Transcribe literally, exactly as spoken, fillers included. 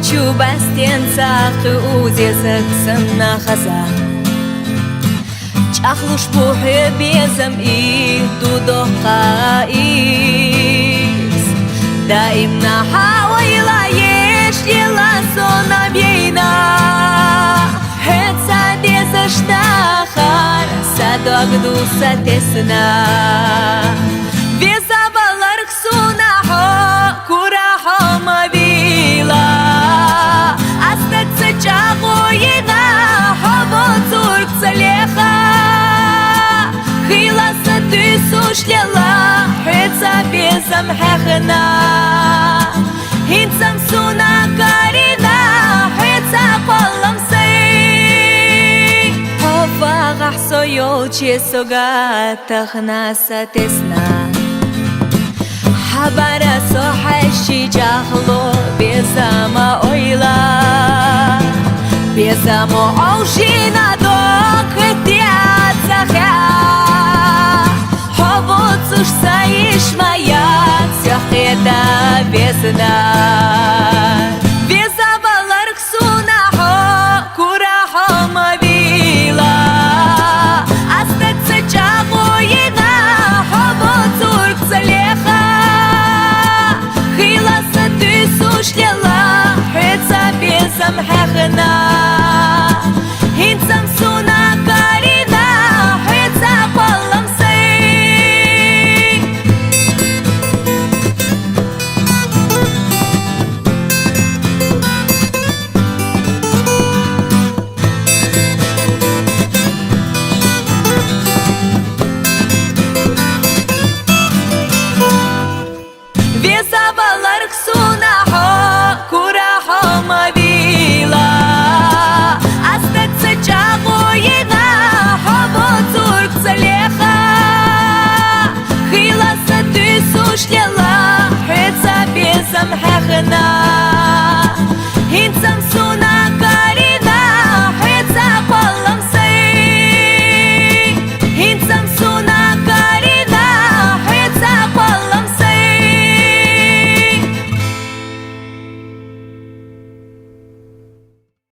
Чубастен цӀакъи узезаг санна хаза. ЧӀахлуш бухӀе безам и дудо къаис. Даимна хӀавайла еш ела сонаб яйна. ХӀеца дезаш дахар садваг дуса тесна. Веза баларх Суна хӀо, кура хӀо мавила. Астаца чӀагӀуйина хӀо боцург цалеха. Хиласа дуьсушлела хӀеца безам хӀехна. ХӀинцам суна карина хӀеца къвалам сай. ХӀо вагъахь со йолчи сога тахна са тесна. Хабара со хӀящи чӀахлу безама ойла. Безаму овшина докъти ацахъя. ХӀо буцуш саиш маяк сехъеда безна. Беза баларх Суна хӀо, кура хӀо мавила. Астаца чӀагӀуйина хӀо боцург цалеха. Хиласа дуьсушлела хӀеца безам хӀехна. ХӀинцам суна карина хӀеца къвалам сай. Веза баларх Суна хӀо, кура хӀо мавила. Астаца чӀагӀуйина хӀо боцург цалеха. Хиласа дуьсушлела хӀеца безам хӀехна. ХӀинцам